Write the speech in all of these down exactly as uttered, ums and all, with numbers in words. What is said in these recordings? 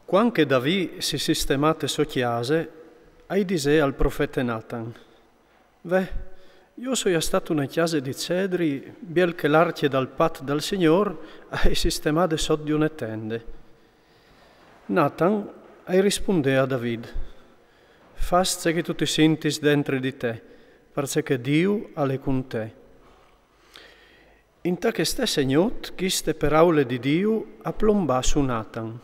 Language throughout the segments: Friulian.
Cuant che David si sistemà te sô cjase, a i disè al profete Natan: Ve, jo o soi a stâ te une cjase di cedri, biel che l'arcje dal pat dal Signôr a è sistemade sot di une tende. Natan a i rispundè a David: Fâs ce che tu ti sintis dentri di te, parcè che Diu al è cun te. Intà che e stesse gnot, cheste peraule di Diu a plombà su Natan: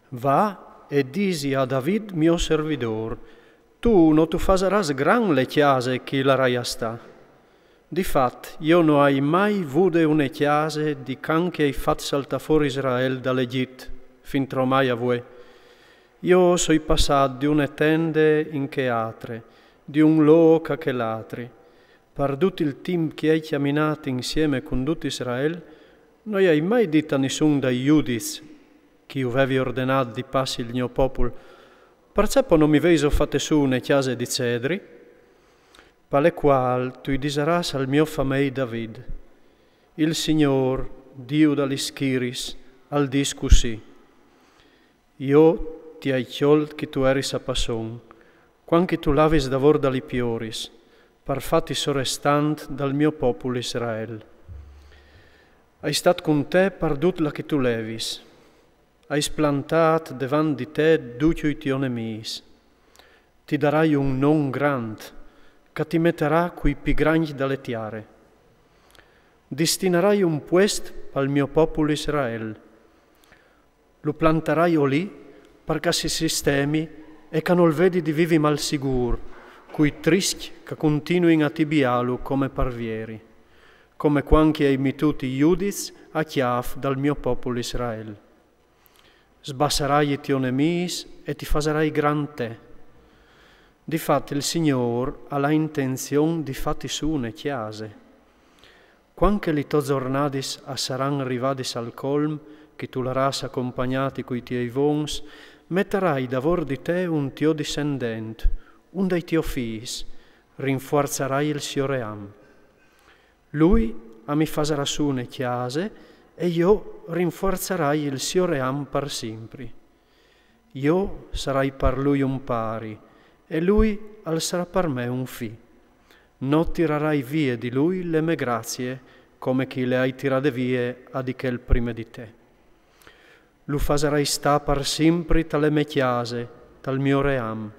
Va e disi a David, mio servidôr: Tu no tu fasarâs grant le cjase che i larai a stâ. Di fat, jo no ai mai vude une cjase di cuant che i ai fat saltâ fûr Israel dal Egjit, fintromai a vuê. Jo o soi passât di une tende in chê altre, di un lôc a chel altri. Par dut il timp che i ai cjaminât insiemi cun dut Israel, no i ai mai dit a nissun dai judiçs che ju vevi ordenât di passi il gno popul: Parcè po no mi vêso fate sù une cjase di cedri? Par le cuâl tu i disarâs al mio famei David: Il Signôr, Diu da lis schiris, al dîs cussì: Jo ti ai cjolt che tu eris a passon, cuant che tu lavis davôr da li pioris, par fâti sorestant dal mio popul Israel. Ai stât cun te par dut là che tu levis. Ai splantât devant di te ducju i tiei nemîs. Ti darai un non grant, che ti metarà cui pi grancj da le tiare. Distinarai un puest pal mio popul Israel. Lu plantarai olì, par che si sistemi e che nol vedi di vivi malsigûr, cui triscj che a cuntinuin a tibiâlu come par vieri, come cuant che i ai mitût i judiçs a cjâf dal mio popul Israel. Sbassarai i tiei nemîs e ti fasarai grant te. Di fat il Signôr al à intenzion di fâti sù une cjase. Cuant che li tô zornadis a saran rivadis al colm, che tu larâs acompagnâti cui tiei vons, metarai davôr di te un tio dissendent, un dai tiei fîs, rinfuarzarai il sio ream. Lui a mi fasarà sù une cjase e jo rinfuarzarai il sio ream par simpri. Jo sarai par lui un pari e lui al sarà par me un fi. No tirarai vie di lui le mê grazie, come che le ai tirade vie a di chel prime di te. Lu fasarai stâ par simpri ta le mê cjase, tal mio ream,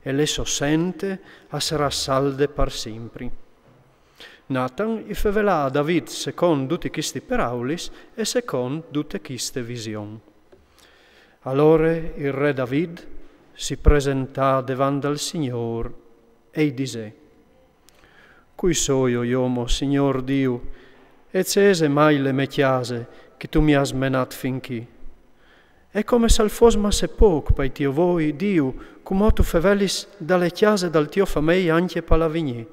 e le sô sente a sarà salde par simpri. Natan i fevelà a David secont dutis chestis peraulis e secont dute cheste vision. Alore il re David si presentà devant dal Signôr e i disè: Cui soio jo, mo Signôr Diu, e ce ese mai le mê cjase che tu mi âs menât fin chi? E come se al fos masse pôc pai tiei voi, Diu, cumò tu fevelis da le cjase dal tio famei ancje pal avignî.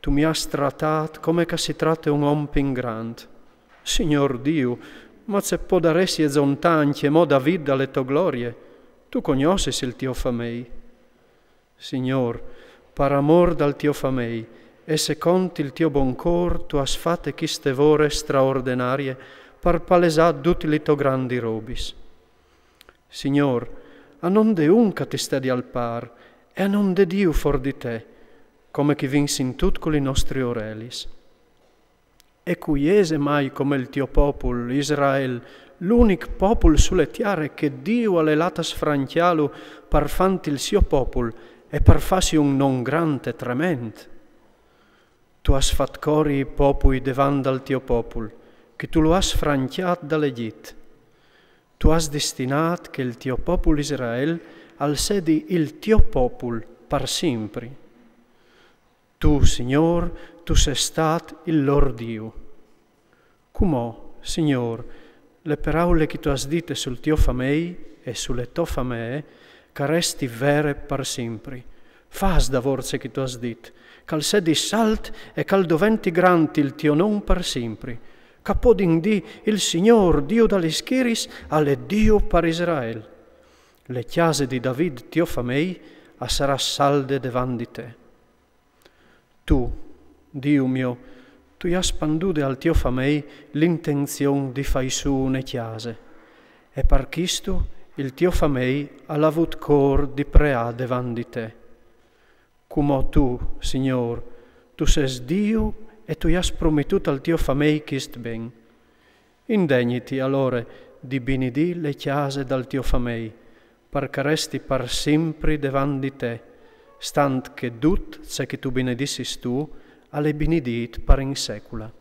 Tu mi âs tratât come che si trate un om pi grant. Signôr Diu, ma ce podaressie zontâ ancjemò David da le tô glorie? Tu cognossis il tio famei. Signôr, par amôr dal tio famei e secont il tio bon cûr tu âs fate cheste vore straordenarie par palesâ dutis lis tôs grandis robis. Signôr, a non dê un che ti stedi al pâr, e a non dê Diu fûr di te, come che i vin sintût cu lis nestris orelis. E cui ese mai come il tio popul, Israel, l'unic popul su le tiare che Diu al è lât a sfrancjâlu par fânt il sio popul e par fâsi un non grant e trement? Tu âs fat cori i popui devant dal tio popul, che tu lu âs sfrancjât dal Egjit. Tu âs distinât che il tio popul Israel al sedi il tio popul par simpri. Tu, Signôr, tu sês stât il lôr Diu. Cumò, Signôr, le peraule che tu âs dite sul tio famei e su le tô famee, che e resti vere par simpri. Fâs davôr ce che tu âs dit, che al sedi salt e che al doventi grant il tio non par simpri, che a podin dî: il Signôr, Diu da lis schiris, al è Diu par Israel. Le cjase di David tio famei a sarà salde devant di te. Tu, Diu mio, tu i âs spandude al tio famei l'intenzion di fâi sù une cjase. E par chistu Il tio famei al à vût cûr di preâ devant di te. Cumò tu, Signôr, tu sês Diu e tu i âs prometût al tio famei chist ben. Indegniti alore di binidî le cjase dal tio famei, par che e resti par simpri devant di te, stant che dut ce che tu binidissis tu al è binidît par in secula.